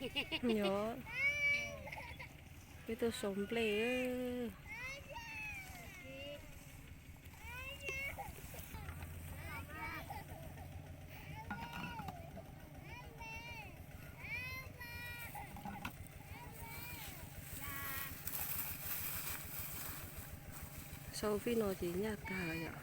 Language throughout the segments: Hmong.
Nyob, peb tuaj sau nplej. Sau fij no ces nyaj tag yom.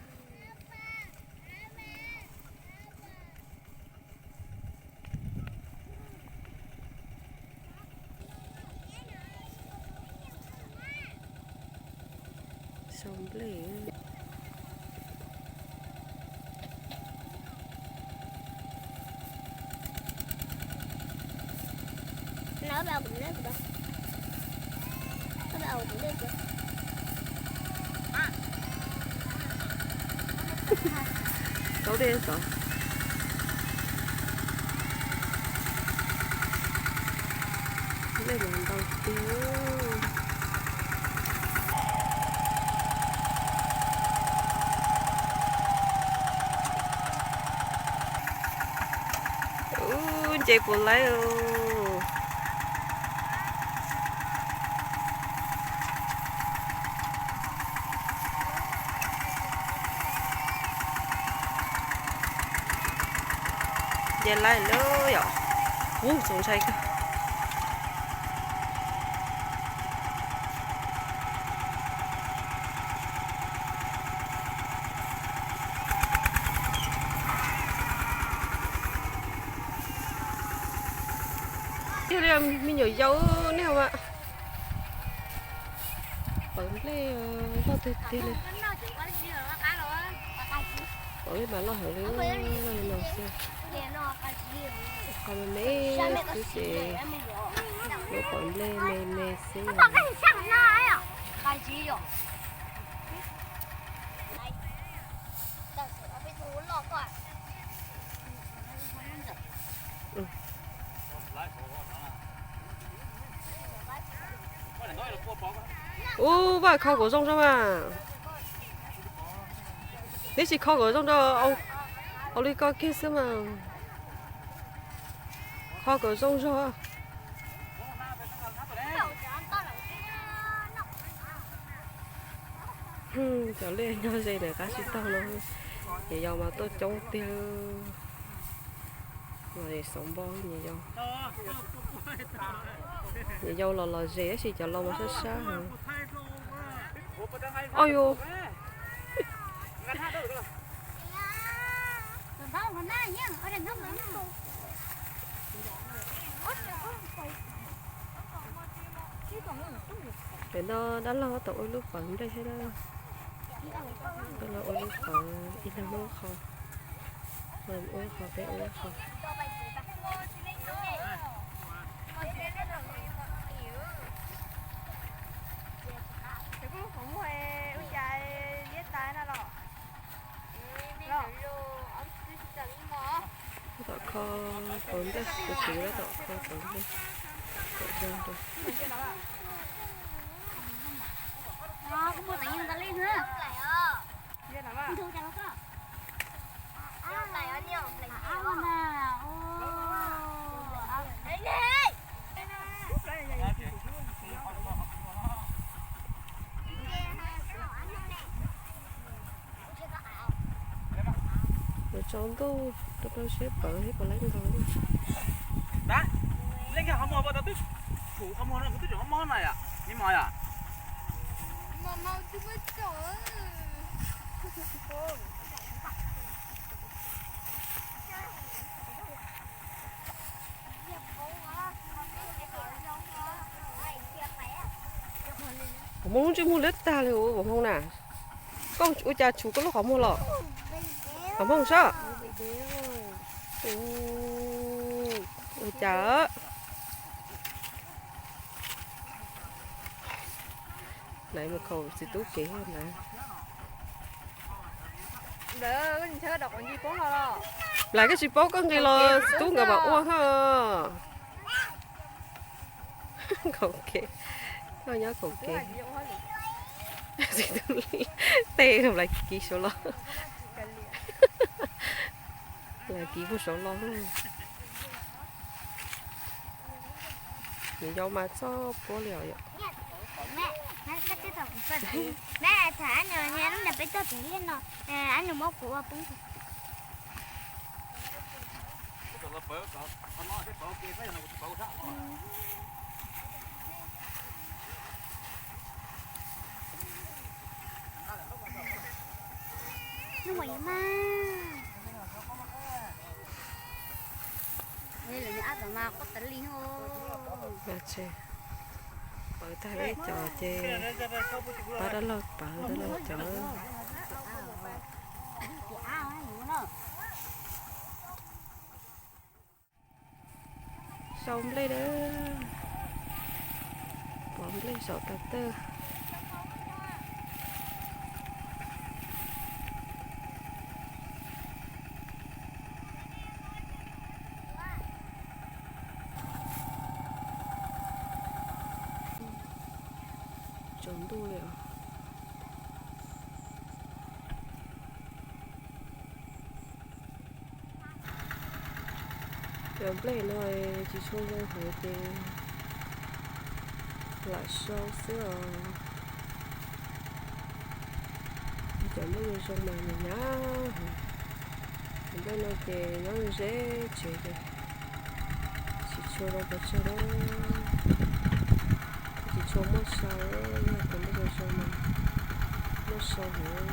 Sau nplej. Tau dej tod. Dej mas ntau tiag. Ub, nce puas laib os. Nce laib lawm yom. Ub, txaus ntshai kawg. Tiag li, me nyuam yaus nej mas. Pawv nplej loj tiag tiag li. Pawv nplej mas loj heev li, loj li no xwb. Qhov me me xwb ces lub pawv nplej me me xwb. Ub, Vaj kho kom zoo zog mas. Neb tsis kho kom zoo rau, ua li koj kiag xwb mas. Kho kom zoo zog. Cov liaj nyob ze ntawm qab tsib taug no, nyuam yaus mas tuaj coob tiag. Los xauv npo, nyuam yaus los los ze tab sis cov laus mas sab sab heev. Au yus. Pem no dab laug tab tom ua lub pawv nplej thiab na. Dab laug ua lub pawv, ib leeg muab ib qho, ua ib qho, peb ua ib qho. Tab tom kho pawv nplej, kuv kwv tab tom kho pawv nplej kom zoo rau. Tsaus ntuj rau rau siab pawv thiab puas laib ntau. Qhov muag lub ntsej muag liab tag li, qhov muag na. Koj ua cas tshuv koj lub qhov muag los? Qhov muag sab. Ua cas? Lawv mus khaus txiv tub kev na. Lawv koj tsis paub koj nqis los txiv tub nkawd mam ua ho. Khaum kev, koj nyob khaum kev. Txiv tub tej Lais Kiv Suav los. Lais Kiv Suav los. Nws yau mas txog puab li os yom. Pawv tag ib co ces pab dab laug pawv dab laug cov. Sau nplej na, pov nplej saum tawg tawg. Tsaus ntuj li os. Cov nplej no tsis tshua zoo heev ces lam sau xwb os. Cov nplej zoo mas nws nyab heev. Cov nplej no ces nyob ze tsev ces tsis tshua zoo pes tsawg na. Tsis tshua muaj sau, yog cov nplej zoo zoo mas muaj sau heev.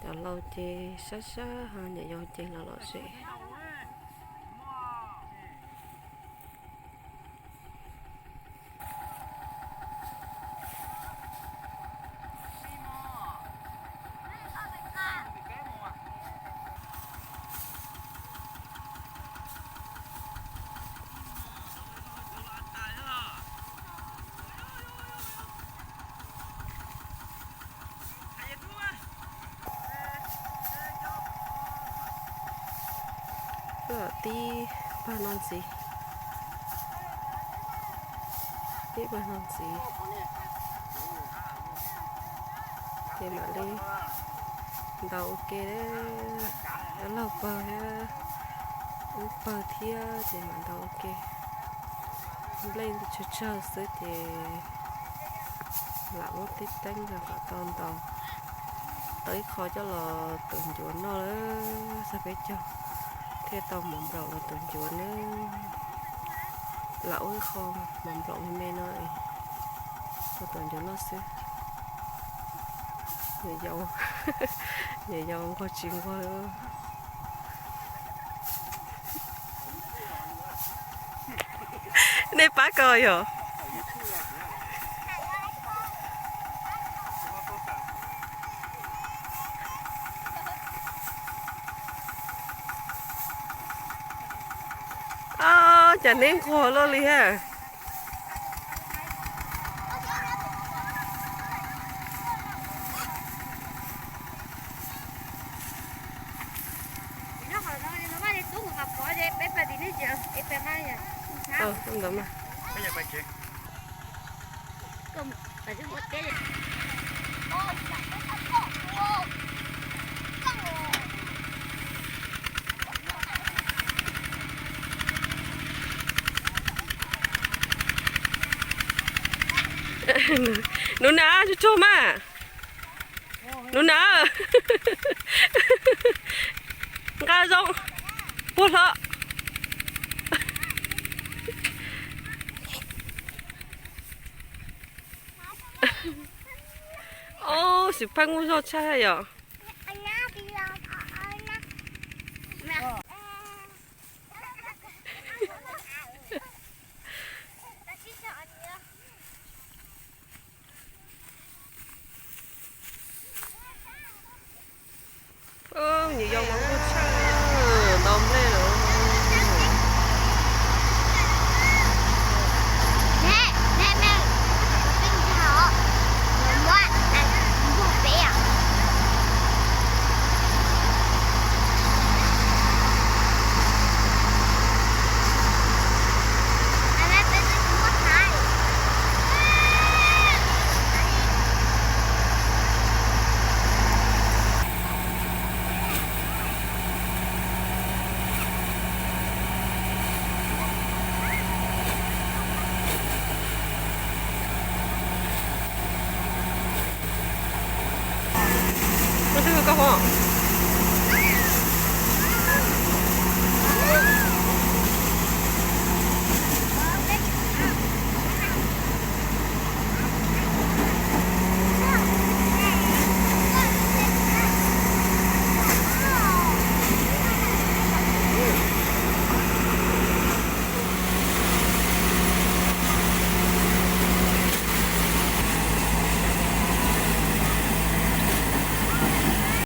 Cov laus ces sab sab ho niam yau ces los lom zem. Tib pag no ntxiv, tib pag no ntxiv ces mam li ntaus ua ke. Dab laug pawg thiab, wb pawg thiab ces mam ntaus ua ke. Nplej tsawg tsawg xwb ces lam muab tib teeb kom tau ntaus, tau ib qho coj los tuav ncuav noj lawm. Xav peb caug thiaj tau mov nplaum los tuav ncuav nawb. Lam ua ib qho mov nplaum me me no los tuav ncuav noj xwb. Niam yau, niam yau nquag tsis nquag. Nej pab ko yog? Cas neb nquag luaj li ha. Nub na, tsuag tsuag mas. Nub na, nqa zoo, puag hlo. Ob, xim pheej muaj zog tshaj yom.